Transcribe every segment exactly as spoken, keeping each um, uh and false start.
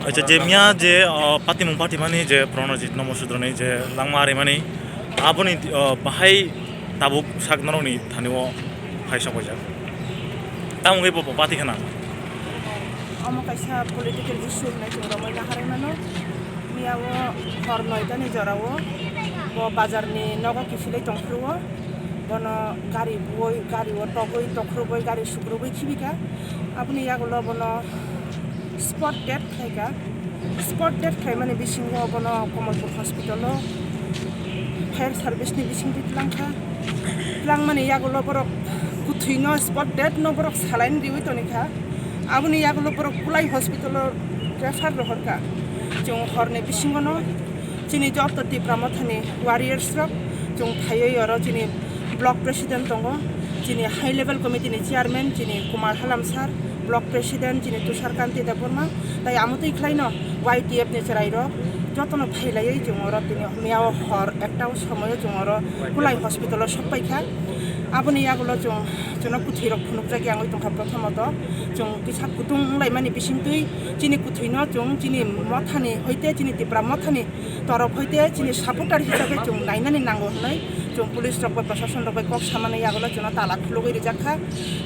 Acha, je miya je, o, patimung patimani je Pranajit Nomo Sutroni je langma arimani, aboni, o, bahai tabuk sak norokni thani o phai sok paijak. Tamo wngwi bo pati khana. Omo kaisa political issue hinwi chwng romwi naharwi mano. Miya o hor noitani jora o bo bazar ni nogo kiphilwi tongphuru o. Bono gari buoi, gari o togwi, tokrubwi, gari sukrubwi khibika. Aboni yagulo bono spot death khaika. Spot death khaimani bisingo bono Kamalpur hospital o fire service ni bisingtwi tlangkha. Tlangmani yagulo borok kwthwino spot death no borok saline riwi tonikha. Aboni yagulo borok Kulai hospital o refer rohorkha. Chwng horni bisingono chini joto Tipra Mothani warriors rok chwng phaiwi oro chini block president tongo, chini high level committee ni chairman chini Kumar Halam sir, block president chini Tushar Kanti Debbarma, tai amotwi khlaino Y T F ni chwrai rok jotono phailaiwi chwng oro tini miya o hor ekta o somoio chwng oro Kulai hospital o sok paikha. Aboni yagulo chwng chwngno kwthwi rok phunukjak yangwi tongkha. Prothomoto chwng kisa kutung wnglaimani bisingtwi chini kwthwino chwng chini mothani hoite chini Tipra Mothani torop hoite chini supporter hisabe chwng nainani nango hwnwi chwng police rok bai, proshashan rok bai kok samani yagulo chwngno tala khulugwi rijak kha.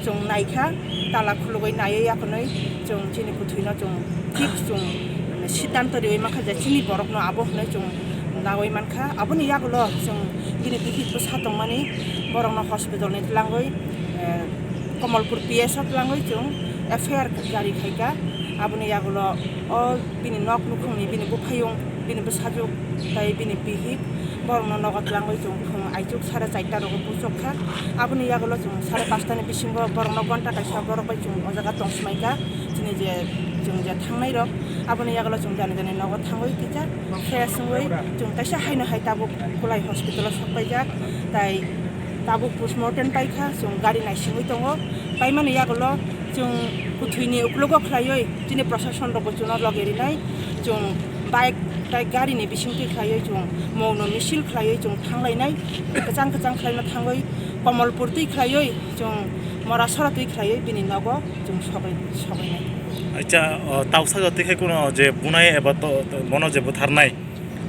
Chwng naikha, tala khulugwi naiwi yakhwnwi chwng chini kwthwino chwng thik chwng siddhanto riwi mankha je chini borokno abo hwnwi chwng nawi mankha. Aboni yagulo chwng bini bihik bwsa tongmani borokno hospital ni twlangwi, eh, Kamalpur P S o twlangwi chwng F I R jari khaikha. Aboni yagulo o bini nok nukhungni bini buphayung, bini bwsajwk tai bini bihik borokno nogo twlangwi chwng buphang aichuk sare charta rogo buchok kha. Aboni yagulo chwng sare panchta ni bisingo borokno ghonta kaisa borok bai chwng o jaga tong swmai kha. Chini je chwng je thangnai rok aboni yagulo chwng jani jani nogo thangwi kisa fresh wngwi chwng kaisa haino hai tabuk Kulai hospital o sok paijak. Tai tabuk postmortem paikha, chwng gari naisingwi tongo. Paimani yagulo chwng kwthwini uklogo khlaiwi chini proshashan rokbo chwngno logi rinai. Chwng bike tai gari ni bisingtwi khlaiwi chwng mungno misil khlaiwi chwng thanglainai. Kwchang kwchang khlaino thangwi Kamalpur twi khlaiwi chwng Morasora twi khlaiwi bini nogo chwng sogwi, sogwinai. Acha, o, tausa jotwi khai kuno je bunai eba to, to, bono je butharnai,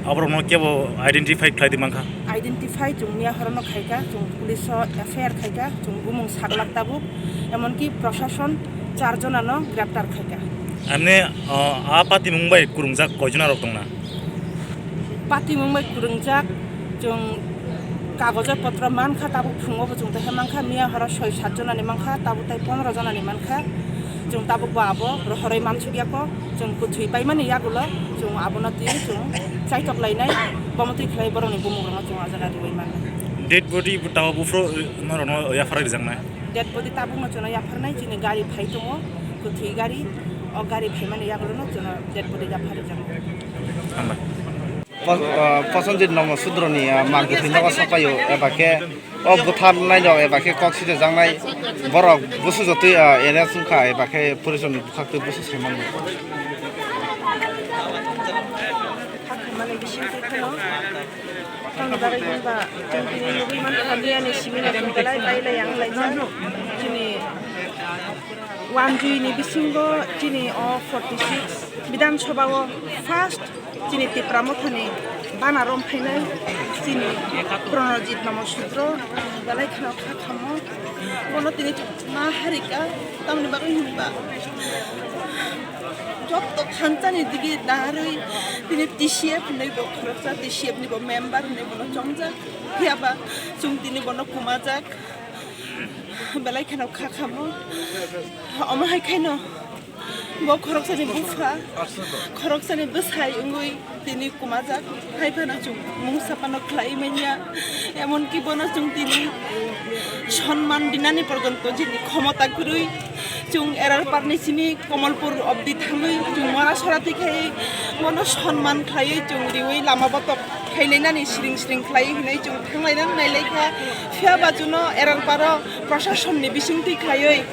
aborokno kebo identify khlai di mankha? Identify chwng miya horono khaikha, chwng police o F I R khaikha, chwng bumung saglak tabuk, emonki proshashan char jonano greptar khaikha. Amne, o, a patimung bai kwrwngjak koi jona rok tongna? Patimung bai kwrwngjak chwng kagoje potro mankha, tabuk phungo bo chwng teha mankha, miya horo soi sat jonani mankha, tabuk tai pondro jonani mankha, chwng tabuk bo abo rohorwi mansukya ko. Chwng kwthwi paimani yagulo chwng abono twi chwng chaitok lainai, bomo twi khlai borokni bumung rokno chwng o jaga riwi mano. Dead body bo tabo buphuru norokno yapharwi rijaknai? Dead body tabukno chwngno yapharnai, chini gari phai tongo, kwthwi gari, o gari phaimani yagulono chwngno dead body yaphar rijaknai. Hambai. Pos-, ah, Prosenjit Nomo Sudroni, ah, mang kwthwi nogo sapaio, eba khe o butharnai rok eba khe kok sijajaknai borok busu jotwi, ah, arrest wngkha eba khe police rokni bwkhaktwi busu saimanwi. Hakhe mani bising twi phano tamni bagwi hwnba chwng tini nugwi mankha miyani simi no chwng belai pailai yang laijak chini wanjui ni bisingo chini o forty six Bidhan Sabha o first chini Tipra Mothani bana rom phainai chini Pranajit Nomo Sudro, belai kheno kha khamo. Bono tini ma harika, tamni bagwi hinba jotto khansani digi narwi tini T C F hinwi bo khoroksa, T C F ni bo member hinwi bono chongjak. Phiyaba chwng tini bono kumajak. Belai kheno kha khamo. Omo hai khaino bo khoroksani bupha, khoroksani bwsai wngwi tini kumajak. Hai phano chwng mungsa phano khlai manya. Emonki bono chwng tini sonman dinani porjonto chini khomota kwrwi. Chwng erarparni simi Komolpur obdi thangwi chwng Morasora twi khai bono sonman khlaiwi chwng riwi lama botok khailainani siring siring khlai hinwi chwng thanglainani nailaikha. Phiyaba chwngno erarparo proshasonni bisingtwi khlaiwi,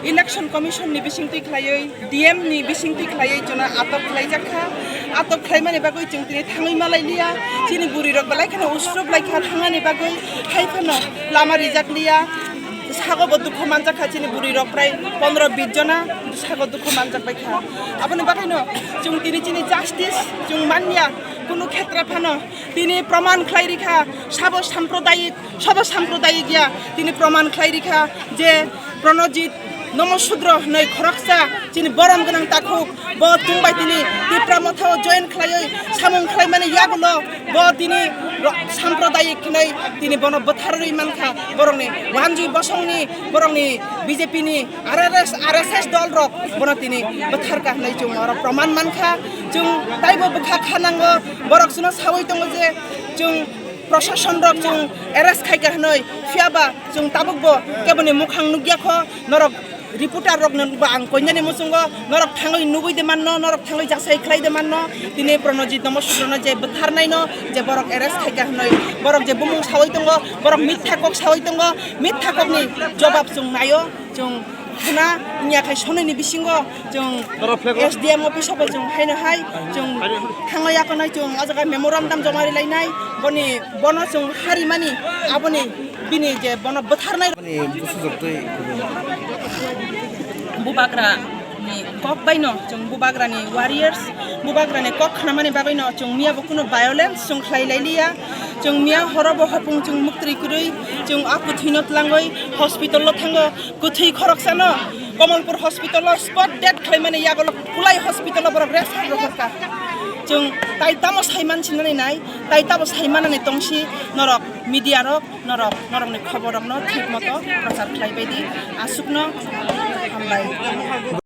Election Commissionni bisingtwi khlaiwi, D M ni bisingtwi khlaiwi chwngno atok khlaijakha. Atok khlaimani bagwi chwng tini thangwi malailiya. Chini bwrwirok belai kheno usruk laikha thangnani bagwi, hai phano lama rijakliya. Sago bo dukhu manjak kha chini bwrwi rok prai pondro bis jona sago dukhu manjak bai kha. Aboni bagwi no chwng tini chini justice chwng manya kunu khetra phano tini proman khlai rikha sabo sampradayik sabo sampradayik ya tini proman khlai rikha je Pranojit Nomo Sudro hinwi khoroksa chini borom gwnang takhuk bo tungbai tini Tipra Mothao join khlaiwi samung khlaimani yagulo bo tini ro-, sampradayik hinwi tini bono bwtharwi mankha borokni Wanjwi Bosongni borokni B J P ni R R S, R S S dol rok bono tini bwtharka hinwi chwng oro proman mankha. Chwng taibo bwkha kha nango borok chwngno sawi tongo je chwng Proshashan rok chwng arrest khaika hinwi, phiyaba chwng tabukbo keboni mukhang nukya kho, norok reporter rokno ba ang koinani muchungo norok thangwi nugwi de manno, norok thangwi jasai khlai de manno, tini Pranojit Nomo Sudrono je bwtharnaino je borok arrest khaika hinwi, borok je bumung sawi tongo, borok mitha kok sawi tongo, mitha kokni jobab chwng naio. Chwng khuna wngya khai sononi bisingo chwng S D M office o bo chwng haino hai chwng thangwi yakonai chwng o jaga memorandum joma rilainai boni bono chwng harimani aboni bini je bono bwtharnai. Ani busujoktwi Bubagra ni kok bai no chwng Bubagra ni warriors, Bubagra ni kok khnamani bagwi no chwng miya bo kuno violence chwng khlai lai liya. Chwng miya horo bo hopung chwng muktri kwrwi chwng a kwthwi no tlangwi hospital o thango. Kwthwi khoroksano Kamalpur hospital o spot dead khlaimani yagulo Kulai hospital o borok refer rohorkha. Chwng tai tamo saiman sinani nai, tai tamo saimanani tongsi norok media rok, norok, norokni khobor rokno thik moto prochar khlai bai di. Aswkno hambai.